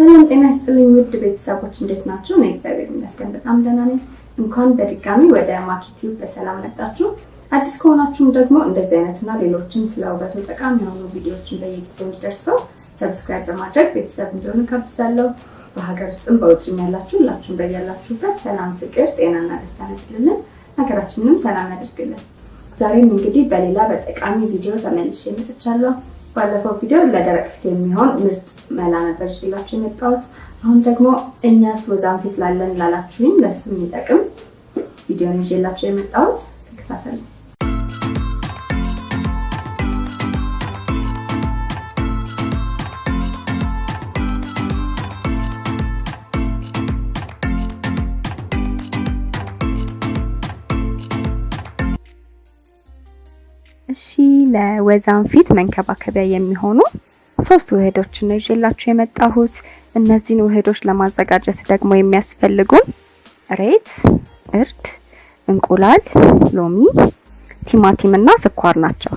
ሰላም ጤና ይስጥልኝ ውድ ቤተሰቦች እንዴት ናችሁ? እኔ እግዚአብሔር ይመስገን በጣም ደህና ነኝ። እንኳን በድጋሚ ወደ ማኪ ቲዩብ በሰላም መጣችሁ። አዲስ ከሆናችሁም ደግሞ እንደዚህ አይነትና ሌሎችም ስለ ውበቱ ጠቃሚ የሆኑ ቪዲዮዎችን በየጊዜው እንዲደርሰው subscribe በማድረግ ቤተሰብ እንዲሆኑ ጋብዛለሁ። በሀገር ውስጥም በውጭም ያላችሁ ሁላችሁም በያላችሁበት ሰላም፣ ፍቅር፣ ጤናና ደስታ ያድልልን፣ ሀገራችንንም ሰላም ያደርግልን። ዛሬም እንግዲህ በሌላ በጠቃሚ ቪዲዮ ተመልሼ መጥቻለሁ። ባለፈው ቪዲዮ ለደረቅ ፊት የሚሆን ምርጥ መላ ነበር ይዤላችሁ የመጣሁት። አሁን ደግሞ እኛስ ወዛም ፊት ላለን ላላችሁኝ ለሱ የሚጠቅም ቪዲዮን ይዤላችሁ የመጣሁት ተከታተሉ። እሺ ለወዛም ፊት መንከባከቢያ የሚሆኑ ሶስት ውህዶችን ነው ይዤላችሁ የመጣሁት። እነዚህን ውህዶች ለማዘጋጀት ደግሞ የሚያስፈልጉን ሬት፣ እርድ፣ እንቁላል፣ ሎሚ፣ ቲማቲም እና ስኳር ናቸው።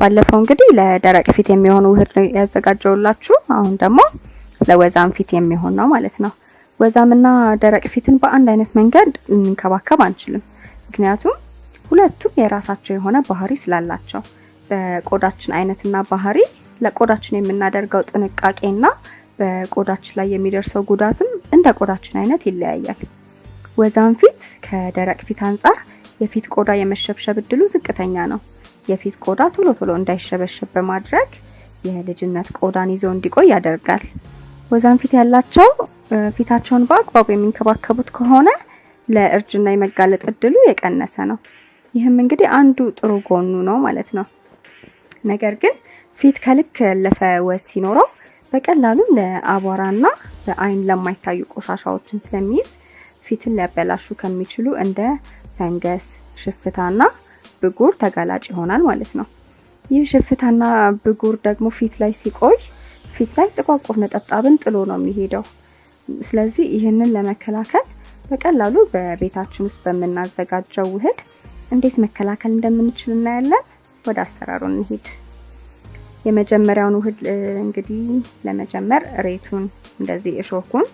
ባለፈው እንግዲህ ለደረቅ ፊት የሚሆን ውህድ ነው ያዘጋጀውላችሁ። አሁን ደግሞ ለወዛም ፊት የሚሆን ነው ማለት ነው። ወዛምና ደረቅ ፊትን በአንድ አይነት መንገድ እንንከባከብ አንችልም። ምክንያቱም ሁለቱም የራሳቸው የሆነ ባህሪ ስላላቸው በቆዳችን አይነትና ባህሪ ለቆዳችን የምናደርገው ጥንቃቄና በቆዳችን ላይ የሚደርሰው ጉዳትም እንደ ቆዳችን አይነት ይለያያል። ወዛም ፊት ከደረቅ ፊት አንጻር የፊት ቆዳ የመሸብሸብ እድሉ ዝቅተኛ ነው። የፊት ቆዳ ቶሎ ቶሎ እንዳይሸበሸብ በማድረግ የልጅነት ቆዳን ይዞ እንዲቆይ ያደርጋል። ወዛም ፊት ያላቸው ፊታቸውን በአግባቡ የሚንከባከቡት ከሆነ ለእርጅና የመጋለጥ እድሉ የቀነሰ ነው። ይህም እንግዲህ አንዱ ጥሩ ጎኑ ነው ማለት ነው። ነገር ግን ፊት ከልክ ያለፈ ወዝ ሲኖረው በቀላሉ ለአቧራና በአይን ለማይታዩ ቆሻሻዎችን ስለሚይዝ ፊትን ሊያበላሹ ከሚችሉ እንደ ፈንገስ፣ ሽፍታና ብጉር ተጋላጭ ይሆናል ማለት ነው። ይህ ሽፍታና ብጉር ደግሞ ፊት ላይ ሲቆይ ፊት ላይ ጥቋቁር ነጠብጣብን ጥሎ ነው የሚሄደው። ስለዚህ ይህንን ለመከላከል በቀላሉ በቤታችን ውስጥ በምናዘጋጀው ውህድ እንዴት መከላከል እንደምንችል እናያለን። ወደ አሰራሩ እንሂድ። የመጀመሪያውን ውህድ እንግዲህ ለመጀመር ሬቱን እንደዚህ እሾኩን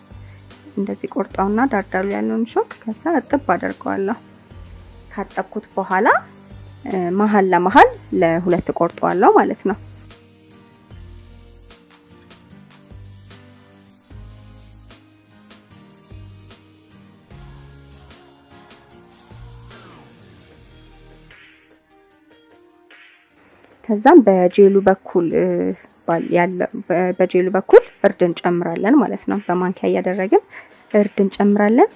እንደዚህ ቆርጠውና ዳርዳሩ ያለውን እሾክ ከዛ እጥብ አደርገዋለሁ። ካጠብኩት በኋላ መሀል ለመሀል ለሁለት ቆርጠዋለሁ ማለት ነው። ከዛም በጄሉ በኩል በጄሉ በኩል እርድ እንጨምራለን ማለት ነው። በማንኪያ እያደረግን እርድ እንጨምራለን።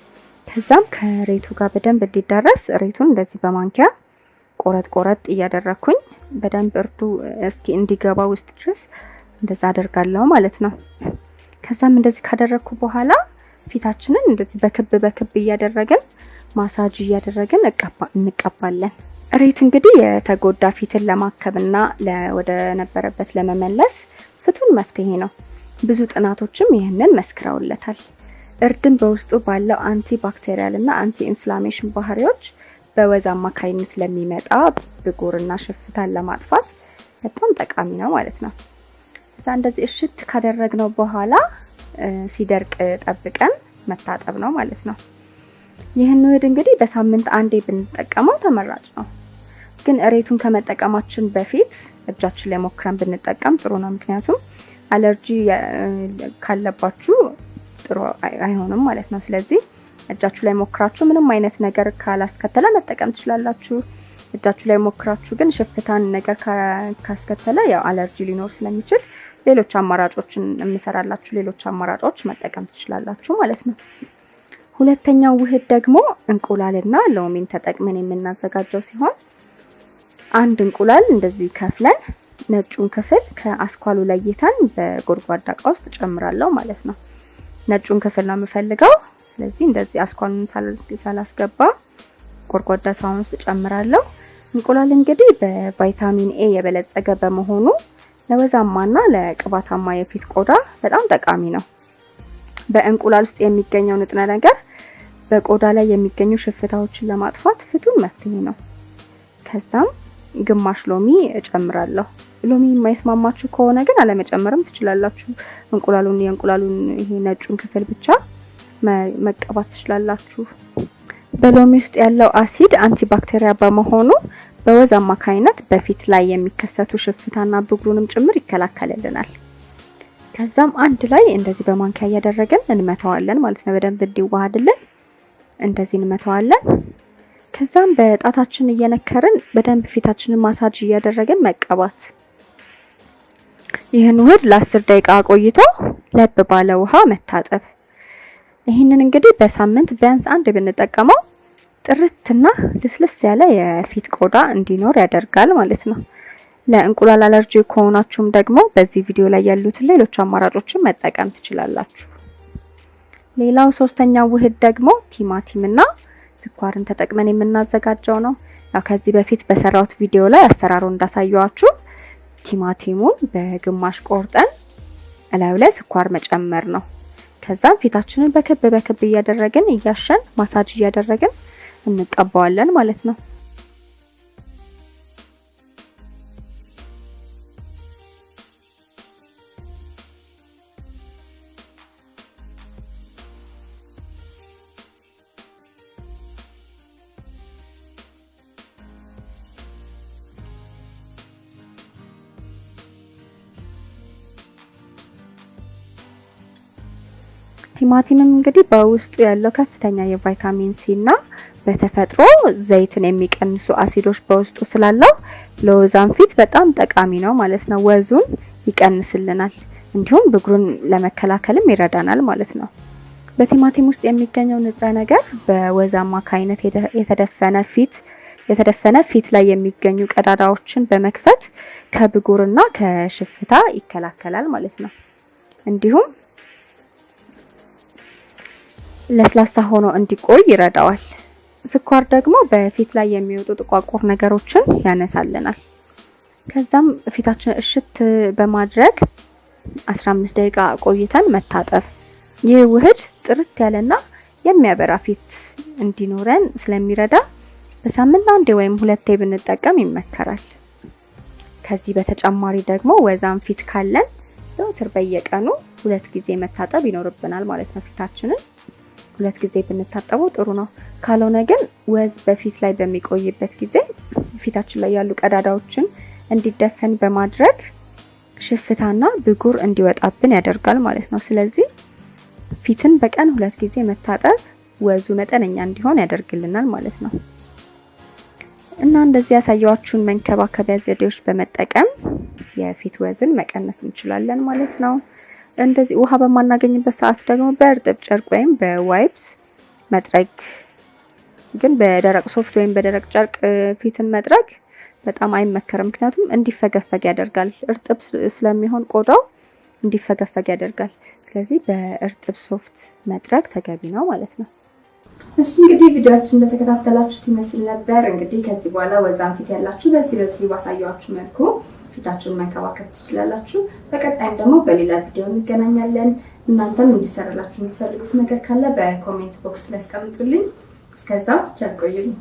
ከዛም ከሬቱ ጋር በደንብ እንዲዳረስ ሬቱን እንደዚህ በማንኪያ ቆረጥ ቆረጥ እያደረግኩኝ በደንብ እርዱ እስኪ እንዲገባ ውስጥ ድረስ እንደዛ አደርጋለሁ ማለት ነው። ከዛም እንደዚህ ካደረግኩ በኋላ ፊታችንን እንደዚህ በክብ በክብ እያደረግን ማሳጅ እያደረግን እንቀባለን። ሬት እንግዲህ የተጎዳ ፊትን ለማከምና ወደ ነበረበት ለመመለስ ፍቱን መፍትሄ ነው። ብዙ ጥናቶችም ይህንን መስክረውለታል። እርድን በውስጡ ባለው anti bacterial እና anti inflammation ባህሪዎች በወዝ አማካይነት ለሚመጣ ብጉርና ሽፍታን ለማጥፋት በጣም ጠቃሚ ነው ማለት ነው። እዛ እንደዚህ እሽት ካደረግነው በኋላ ሲደርቅ ጠብቀን መታጠብ ነው ማለት ነው። ይህን ውህድ እንግዲህ በሳምንት አንዴ ብንጠቀመው ተመራጭ ነው። ግን እሬቱን ከመጠቀማችን በፊት እጃችን ላይ ሞክረን ብንጠቀም ጥሩ ነው። ምክንያቱም አለርጂ ካለባችሁ ጥሩ አይሆንም ማለት ነው። ስለዚህ እጃችሁ ላይ ሞክራችሁ ምንም አይነት ነገር ካላስከተለ መጠቀም ትችላላችሁ። እጃችሁ ላይ ሞክራችሁ ግን ሽፍታን ነገር ካስከተለ ያው አለርጂ ሊኖር ስለሚችል ሌሎች አማራጮችን የምሰራላችሁ ሌሎች አማራጮች መጠቀም ትችላላችሁ ማለት ነው። ሁለተኛው ውህድ ደግሞ እንቁላልና ሎሚን ተጠቅመን የምናዘጋጀው ሲሆን አንድ እንቁላል እንደዚህ ከፍለን ነጩን ክፍል ከአስኳሉ ለይተን በጎድጓዳ እቃ ውስጥ ጨምራለሁ ማለት ነው። ነጩን ክፍል ነው የምፈልገው። ስለዚህ እንደዚህ አስኳሉን ሳላስገባ ጎድጓዳ ሳህን ውስጥ ጨምራለሁ። እንቁላል እንግዲህ በቫይታሚን ኤ የበለጸገ በመሆኑ ለወዛማና ለቅባታማ የፊት ቆዳ በጣም ጠቃሚ ነው። በእንቁላል ውስጥ የሚገኘው ንጥረ ነገር በቆዳ ላይ የሚገኙ ሽፍታዎችን ለማጥፋት ፍቱን መፍትሄ ነው። ከዛም ግማሽ ሎሚ እጨምራለሁ። ሎሚ የማይስማማችሁ ከሆነ ግን አለመጨመርም ትችላላችሁ። የእንቁላሉን ይሄ ነጩን ክፍል ብቻ መቀባት ትችላላችሁ። በሎሚ ውስጥ ያለው አሲድ antibacteria በመሆኑ በወዝ አማካይነት በፊት ላይ የሚከሰቱ ሽፍታና ብጉሩንም ጭምር ይከላከልልናል። ከዛም አንድ ላይ እንደዚህ በማንኪያ እያደረግን እንመታዋለን ማለት ነው። በደንብ እንዲዋሃድልን እንደዚህ እንመታዋለን። ከዛም በጣታችን እየነከርን በደንብ ፊታችንን ማሳጅ እያደረግን መቀባት። ይህን ውህድ ለ10 ደቂቃ ቆይቶ ለብ ባለ ውሃ መታጠብ። ይህንን እንግዲህ በሳምንት ቢያንስ አንድ ብንጠቀመው ጥርትና ልስልስ ያለ የፊት ቆዳ እንዲኖር ያደርጋል ማለት ነው። ለእንቁላል አለርጂ ከሆናችሁም ደግሞ በዚህ ቪዲዮ ላይ ያሉትን ሌሎች አማራጮችን መጠቀም ትችላላችሁ። ሌላው ሶስተኛው ውህድ ደግሞ ቲማቲምና ስኳርን ተጠቅመን የምናዘጋጀው ነው። ያው ከዚህ በፊት በሰራሁት ቪዲዮ ላይ አሰራሩን እንዳሳየኋችሁ ቲማቲሙን በግማሽ ቆርጠን እላዩ ላይ ስኳር መጨመር ነው። ከዛም ፊታችንን በክብ በክብ እያደረግን እያሸን ማሳጅ እያደረግን እንቀባዋለን ማለት ነው። ቲማቲምም እንግዲህ በውስጡ ያለው ከፍተኛ የቫይታሚን ሲ እና በተፈጥሮ ዘይትን የሚቀንሱ አሲዶች በውስጡ ስላለው ለወዛም ፊት በጣም ጠቃሚ ነው ማለት ነው። ወዙን ይቀንስልናል፣ እንዲሁም ብጉሩን ለመከላከልም ይረዳናል ማለት ነው። በቲማቲም ውስጥ የሚገኘው ንጥረ ነገር በወዝ አማካይነት የተደፈነ ፊት ላይ የሚገኙ ቀዳዳዎችን በመክፈት ከብጉርና ከሽፍታ ይከላከላል ማለት ነው። እንዲሁም ለስላሳ ሆኖ እንዲቆይ ይረዳዋል። ስኳር ደግሞ በፊት ላይ የሚወጡ ጥቋቁር ነገሮችን ያነሳልናል። ከዛም ፊታችን እሽት በማድረግ 15 ደቂቃ ቆይተን መታጠብ። ይህ ውህድ ጥርት ያለና የሚያበራ ፊት እንዲኖረን ስለሚረዳ በሳምንት አንዴ ወይም ሁለቴ ብንጠቀም ይመከራል። ከዚህ በተጨማሪ ደግሞ ወዛም ፊት ካለን ዘውትር በየቀኑ 2 ጊዜ መታጠብ ይኖርብናል ማለት ነው። ፊታችንን 2 ጊዜ ብንታጠበው ጥሩ ነው። ካልሆነ ግን ወዝ በፊት ላይ በሚቆይበት ጊዜ ፊታችን ላይ ያሉ ቀዳዳዎችን እንዲደፈን በማድረግ ሽፍታና ብጉር እንዲወጣብን ያደርጋል ማለት ነው። ስለዚህ ፊትን በቀን 2 ጊዜ መታጠብ ወዙ መጠነኛ እንዲሆን ያደርግልናል ማለት ነው። እና እንደዚህ ያሳየኋችሁን መንከባከቢያ ዘዴዎች በመጠቀም የፊት ወዝን መቀነስ እንችላለን ማለት ነው። እንደዚህ ውሃ በማናገኝበት ሰዓት ደግሞ በእርጥብ ጨርቅ ወይም በ wipes መጥረግ፣ ግን በደረቅ ሶፍት ወይም በደረቅ ጨርቅ ፊትን መጥረግ በጣም አይመከርም። ምክንያቱም እንዲፈገፈግ ያደርጋል። እርጥብ ስለሚሆን ቆዳው እንዲፈገፈግ ያደርጋል። ስለዚህ በእርጥብ ሶፍት መጥረግ ተገቢ ነው ማለት ነው። እሺ እንግዲህ ቪዲዮአችን እንደተከታተላችሁት ይመስል ነበር። እንግዲህ ከዚህ በኋላ ወዛም ፊት ያላችሁ በዚህ ባሳየኋችሁ መልኩ ፊታችሁን መንከባከብ ትችላላችሁ። በቀጣይም ደግሞ በሌላ ቪዲዮ እንገናኛለን። እናንተም እንዲሰራላችሁ የምትፈልጉት ነገር ካለ በ comment box ላይ አስቀምጡልኝ። እስከዛው ቸር ቆዩልኝ።